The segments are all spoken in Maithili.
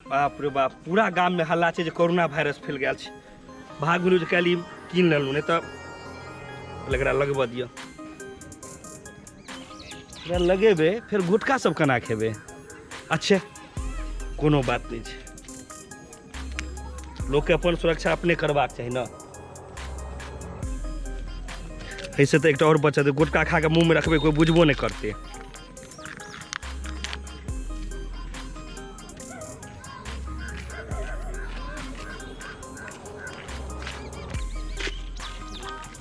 बाप रे बाप, पूरा गाममे हल्ला छै जे कोरोना वायरस फैल गेल छै। भाग गेलहुँ जे काल्हि कीन लेलहुँ, नहि तऽ एकरा लगबऽ दिअ। एकरा लगेबै फेर गुटखा सब केना खेबै? अच्छे, कोनो बात नहि छै, लोकके अपन सुरक्षा अपने करबाक चाही ने। एहिसँ तऽ एकटा आओर बचत, गुटखा खा कऽ मुँहमे रखबै, कोइ बुझबो नहि करतै।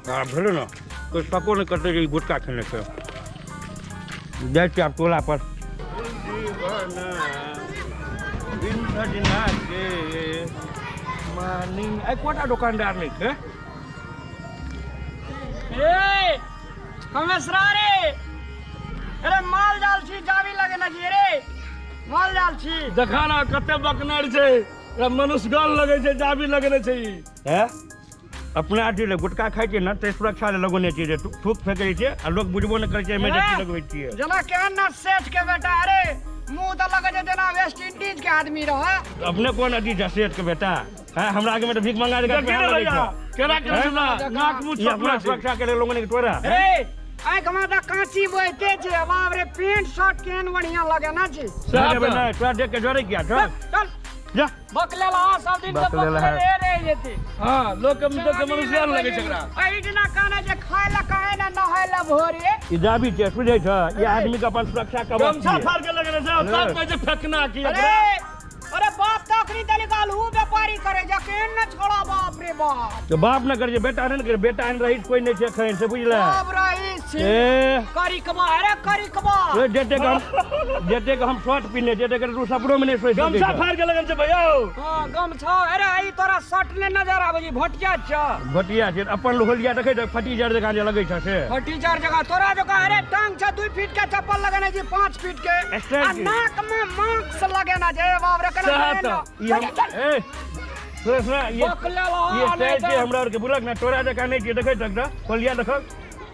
आ भेलै ने, कोइ शको नहि करतै जे ई गुटखा खेने छै। जाइ छियै आब टोला पर। एकोटा दोकानदार नहि छै। ए हमेशरा रे, अरे माल जाल छी, जाबी लगे ना छी रे, माल जाल छी। देखा ना कते बकनर छै, एकरा मनुष्य गल लगै छै, जाबी लगने छै ई। हैं? अपना अथी लए गुटखा खाइ छियै ने, ताहि सुरक्षा लए लगौने छियै जे थूक फेकै छियै आ लोक बुझबो नहि करै छै एहिमे जे की लगबै छियै। जेना केहन ना सेठ के बेटा, अरे मुंह तऽ लगै छै जेना वेस्ट इंडीज के आदमी रहै। अपने कोन अथी छै सेठ के बेटा? हैं, हमरा आगे में तऽ भीख मंगा देगा। देखी ने भैया केना केना हैं? ना नाक मुंह ई अपना छपना छै। सुरक्षा के लेल लोगन के तोरा रे आँख में तऽ कांची बहिते छै। बाप रे, पेंट शर्ट केहन बढ़िया लगे ना छी। सह देबै नहि, तोरा देख के जरे किया? चल चल जा। बकले ला सब दिन से बकलेला बकले है। रे जेती। हाँ, लोग के देख के मनुष्य लगे छै एकरा। एहि दिना कहने जे खाय ला काहे ना नहाय ला भोरे। ई जाबी छै, बुझै छ? ई आदमी के अपन सुरक्षा कवच गमछा छियै। फाड़ के लगने छै, तब कहै छै फेकना की अरे एकरा। अरे बाप तो अखनी तनिक आलू व्यापारी करे जा केहन न छोड़ा। बाप रे बाप, तो बाप न करे, बेटा नहि ने करे। बेटा एहन रही कोई नहि छै एखन से, बुझले? बाप रही छी। ए करिकबा, अरे करिकबा। ए, जते के हम शर्ट पिन्हने छियै, जते के तू सपनो मे नहि सोचि सकै गमछा छह। फाड़ के लगन छै भैया हौ। हाँ गमछा। अरे ई तोरा शर्ट ने नजर आबै छै, भटिया छ। भटिया छै अपन होलिया, देखै छ, फटी जड़ जकाँ जे लगै छ से। फटी चार जगह तोरा जगह। अरे टांग छ 2 फीट के, चप्पल लगेने छी 5 फीट के, स्टैंड आ के। नाक में मास्क लगेना छै। बाप रे, केना सएह केना तऽ। ई हम ए सुन सुन, ये बकले ये स्टाइल छै हमरा आरके, बुझलक ने? तोरा जकाँ नहि छियै। देखै छक तऽ होलिया देखक,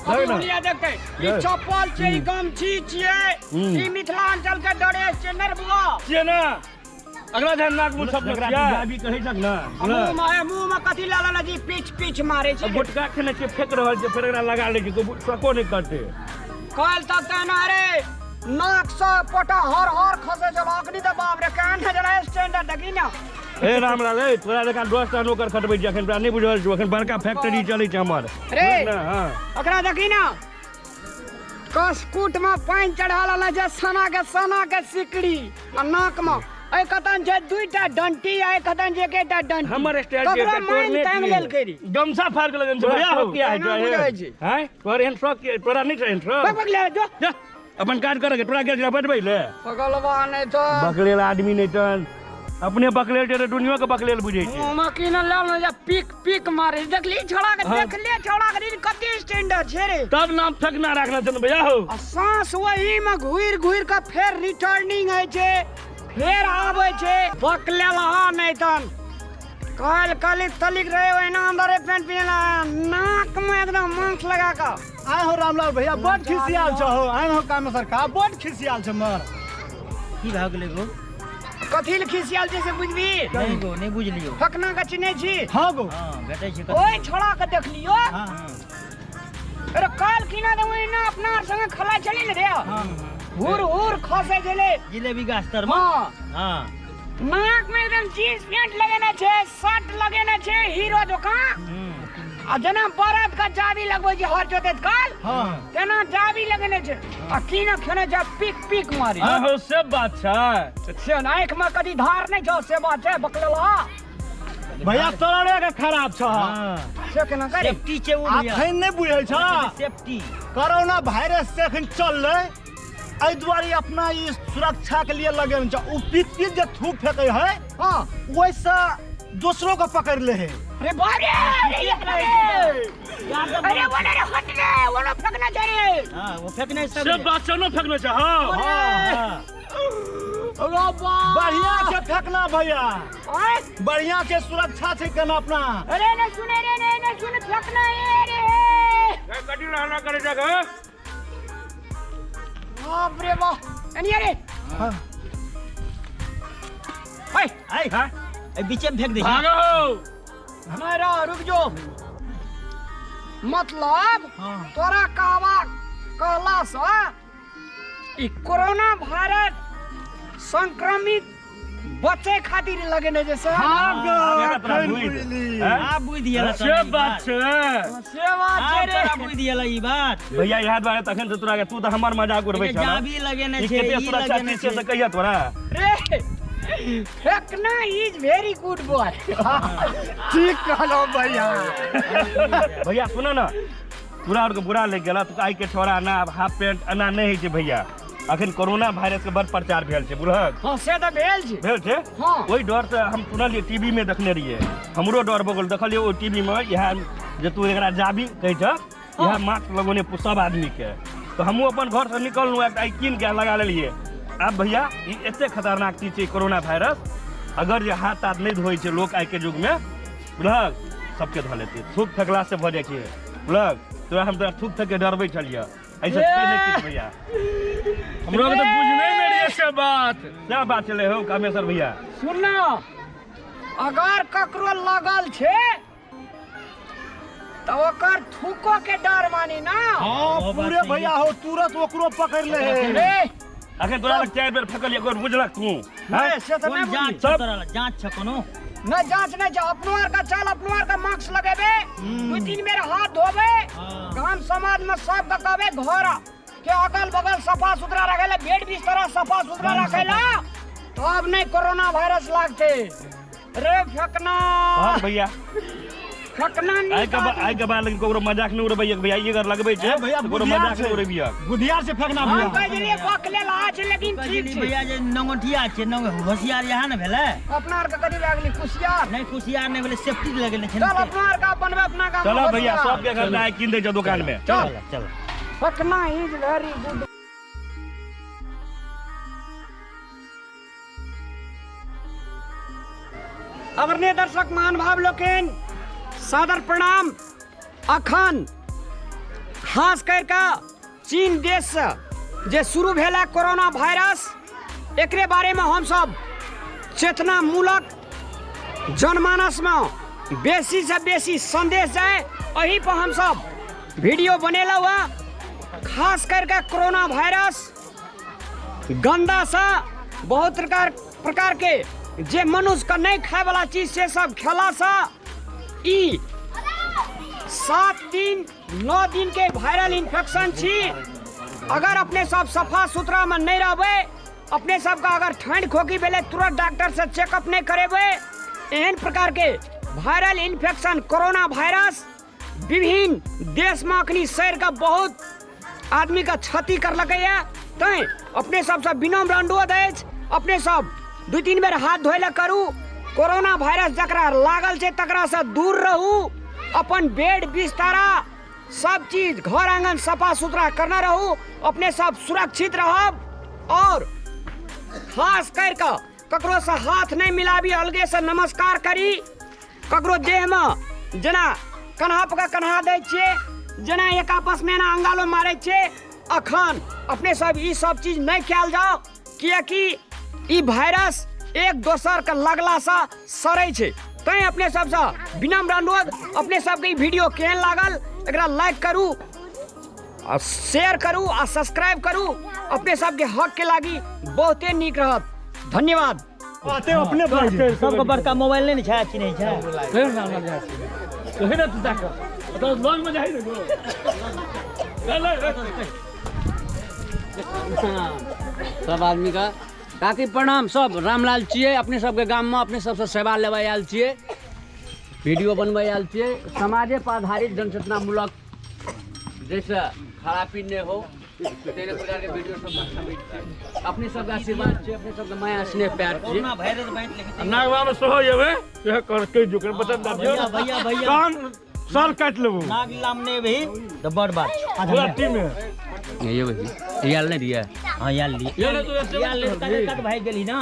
देख ने। दुनिया देखते ई हम्म। चप्पल छै, ई गमछी छियै, हम्म। ई मिथिलांचल के ड्रेस छै नर बुआ। छियै ने, अगला जहन नाक मुंह छपने जकरा छियै। गुलाबी कहै छक ने, मुंह में, मुंह में कथी ला ला जी पीछ पीछ मारे छै? गुटखा खेने छियै, फेक रहल छियै, फेर एकरा लगा लै छियै, कोइ शको नहि करतै। काल्हि तक तऽ ना रे नाक से पोटा हर हर खसे छल, अखनी तऽ बाप रे केहन जेना स्टैंडर्ड देखी ना। ए रामलाल, ए तोरा जकाँ 10टा नौकर खटबै छियै एखन, तोरा नहि बुझल छौ? एखन बड़का फैक्ट्री चलै छै हमर। रे। बुझल ने? हँ। ओकरा देखी ना, कस्कुट में पानि चढ़ा लेने छै, सोना के, सोना के सिकड़ी, आ नाक में एहि कतन छै 2टा डंटी आ एहि कतन छै एकेटा डंटी। हमर स्टाइल छै, ककरो एकटा मानि तोड़ने तानि छियै। लेलकै रे। गमछा फाड़ के लगन छै तोरा भैया हौ। शौक किया है? एना तोरा बुझै छै। हैं? तोरा एहन शौक किया? तोरा नहि छै एहन शौक? पकड़ ले जो। जा, अपन काज करे के, तोरा गेल छलै बजबै ले। पगलवा नहि तऽ। बकलेल आदमी नहि तहन अपने बकलेल छै तऽ दुनियो के बकलेल बुझै छै। मुँह में की न लाल जे पीक पीक मारे छै। देखली छोड़ा के? हाँ। देखले छोड़ा के रे, कते स्टैंडर्ड छै रे। तब नाम फेकना राखने छै ने भैया हौ। आ सांस वही में घुरि घुरि के फेर रिटर्निंग होइ छै, फेर आबै छै। बकलेल हा नहि तन काल्हि काल्हि तलिक रहे ओहिना अंदरे पेंट पिन्हला, नाक में एकदम मास्क लगा कऽ। आय हो रामलाल भैया, बड खिसियाल छ हो। आय हो काम सरकार, बड खिसियाल छ मर। की भए गेलै गो? कथी लए खिसियाल छै से बुझबी? नहि गो, नहि बुझलियौ। फकना के चिन्है छी? हाँ गो। हँ, भेटै छै। ओहि छोड़ा के देखलियो। हँ। अरे काल किना दे ओहिना अपना आर संगे खला चली ने रे, हुर हुर खसे छलै जिलेबी गाछ तर मे। हाँ। हँ। नाक में एकदम जींस पैंट लगेने छै, शर्ट लगेने छै हीरो जकाँ, आ जेना बरद के चाबी लगबै छै हर जोतैत काल, हाँ। तेना चाबी लगेने छै, आ की न खेने छै पीक पीक मारी। हँ हौ, से बात छै। से ने आँखि में कथी धार नहि छौ, से बात छै बकलेला। भैया तोरे के खराब छ। हँ। से केना करे? सेफ्टी छै ओ भैया। अखन नहि बुझै छ। सेफ्टी। कोरोना वायरस से अखन चललै, एहि दुआरे अपना ई सुरक्षा के लिए लगेने छ। ओ पीक पीक जे थूक फेकै है, हाँ, ओहिसँ दोसरो के पकड़ ले है। अरे बाप रे, अरे ये अरे अरे वो रे हट रे, वो ना फेंकना चाहिए। हँ, ओ फेकने से सब। बात छै ने, फेकने छै। हँ। हाँ। अरे बाप। बढ़िया छै फेकना भैया। आय? बढ़िया छै, सुरक्षा छै केना अपना। अरे नहीं सुने रे, नहीं नहीं सुने, फेंकना है रे। कथी रहना करे जगह? बाप रे बाप, एनी रे। हाँ। ओए आइ हाँ? एहि बीचे में फेंक दै छै। भागो नहीं रह रुक जो। मतलब हाँ। तोरा कहवा कहला से ई कोरोना वायरस संक्रमित बचे खातिर लगेने जे सर। हाँ हाँ, एखन बुझि। बुझली। हाँ? आब बुझि गेल से बात छै। से बात छै आब रे। तोरा बुझि गेल ई बात। भैया इएह दुआरे तखन से तोरा के तू तऽ हमर मजाक उड़बै एके छह। जाबी लगेने ई छै, कते ई सुरक्षा लगेने चीज छै छै। से कहिया तोरा। रे फेकना is very good boy. ठीक कहलहुँ भैया। भैया सुन न, तोरा आरके बुरा लागि गेल तऽ आइ के छोरा एना आब हाफ पेंट एना नहि होइ छै भैया। अखन कोरोना वायरस के बड़ प्रचार भेल छै, बुझलहक? हाँ से तऽ भेल छै। भेल छै। हाँ। ओहि डर से हम सुनलियै टीवी में देखने रहियै, हमरो डर भऽ गेल। देखलियै ओहि टीवी में इएह जे तू एकरा जाबी कहै छह, इएह मास्क लगौने सब आदमी के। तऽ हमहूँ अपन घर से निकललहुँ, एकटा कीन के लगा लेलियै। आब भैया ई एते खतरनाक चीज छै कोरोना वायरस, अगर जे हाथ ताथ नहि धोइ छै लोक आइके युग में, बुझलहक, सबके धऽ लेतै। थूक फेकला से भऽ जाइ छै, बुझलहक? तोरा हम तोरा थूक फेक के डरबै छलियै, एहिसँ छै नहि किछु भैया। हमरो के तऽ बुझने नहि रहियै से बात। सएह बात छलै हौ कामेश्वर भैया। सुन न, अगर ककरो लगल छै तऽ ओकर थूको के डर मानी ना। हाँ ओ बात पूरे सही भैया हो तुरंत ओकरो पकड़ ले है। रे अखन तोरा लग 4 बेर फेकलियै, कोन बुझलक तू? नहीं, से तऽ कोन नहि जाँच बुझली। छौ तोरा लग? जाँच छौ कोनो? नहि जाँच नहि छै। अपनो आर का चल, अपनो आर का मास्क लगेबे, 2-3 बेर हाथ धोबे, हाँ। गाम समाज में सब के कहबे घर के अगल बगल सफा सुथरा रखे ला, बेड बिस्तर सफा सुथरा रखे ला, तब नहीं कोरोना वायरस लागते। रे फेकना। हाँ भैया। फेकना नहीं आइ के आइ के बाद लेकिन ककरो मजाक नहि उड़बैया भैया, ई अगर लगबै छै भैया, ककरो बुधियार मजाक नहि छै। उड़बिया। बुधियार से फेकना हम भैया। कह देलियै बकले ला छै, लेकिन ठीक छै। भैया जे नंगोठिया छै, नंग होशियार यहाँ ने भेलै। अपना आर के कथी भए गेलै कुशियार? नहि कुशियार नहि भेलै, सेफ्टी लगेने छै। चल अपना आर के बनबै अपना गाम। चलो भैया सबके घर जाय कीन दै छै दुकान में। चल चल। फेकना is very good. आदरणीय दर्शक महानुभाव लोकनि, सादर प्रणाम। अखन खास करके चीन देश से जे शुरू भेल है कोरोना वायरस, एकरे बारे में हम सब चेतनामूलक जनमानस में बेसी से बेसी संदेश जाए, एही पर हम सब वीडियो बनेलहुँ है। खास करके कोरोना वायरस गंदा सा बहुत प्रकार के जे मनुष्य के नहीं खाए वाला चीज से सब खेला सा ई 7 दिन 9 दिन के वायरल इन्फेक्शन छी। अगर अपने सब सफा सुथरा में नहीं रहबै, अपने सबके अगर ठंड खोखी भेलै तुरंत डॉक्टर से चेकअप नहीं करेबै, एहन प्रकार के वायरल इन्फेक्शन कोरोना वायरस विभिन्न देश में अखनी सड़ि के बहुत आदमी के क्षति करलकैया। तैं अपने सबसँ विनम्र अनुरोध अछि, अपने सब 2-3 बेर हाथ धोइ लए करू। कोरोना वायरस जकरा लागल छै तकरासँ दूर रहू, अपन बेड बिस्तारा सब चीज घर आंगन सफा सुथरा करने रहू, अपने सब सुरक्षित रहब। और खास करिके ककरो से हाथ नहीं मिलाबी, अलगे से नमस्कार करी। ककरो देह में जेना कन्हा पर कन्हा दै छियै, जेना एक आपस में एना अंगालो मारै छियै, अखन अपने सब ई सब चीज नहीं कयल जाओ, कियाकि ई वायरस एक दोसर के लगला से सड़ै छै। तैं अपने सबसँ विनम्र अनुरोध, अपने सबके ई वीडियो केहन लागल एकरा लाइक करू आ शेयर करू आ सब्सक्राइब करू। अपने सबके हक के लागी बहुते नीक रहत। धन्यवाद। कहते अपने भाई सबके बड़का मोबाइल नहीं छै, चिन्है छै। कहे ना तू जाकर तो लॉन्ग में जाई ना गो। चल सब आदमी का काकी प्रणाम। सब रामलाल छियै, अपने सबके गाम में अपने सबसे सेवा लेबै आयल छियै, वीडियो बनबै आयल छियै। समाजे पर आधारित जनचेतनामूलक जैसे खराबी नहीं हो तेरे प्रकार के वीडियो सब बनाबै छियै। अपने सबके आशीर्वाद छियै, अपने सबके माया स्नेह प्यार छियै। कोरोना वायरस बाँटि लेके नागवा में सोहो जेबै यह कर के जो कर बचन दा दियो। भैया भैया भैया कान सर काट लेबू। नाग लाम नहीं भी तो बड़ बात। पूरा टीम है ये भैया याल नहीं दिया। हाँ याल ली, याल ले कट कट भाई गेली ना।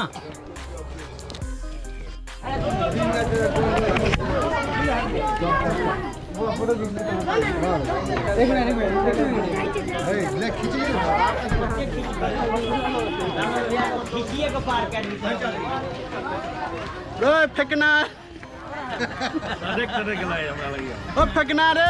रे फेकना। सड़क सड़क गेलै हमरा लगैया। ओ फेकना रे।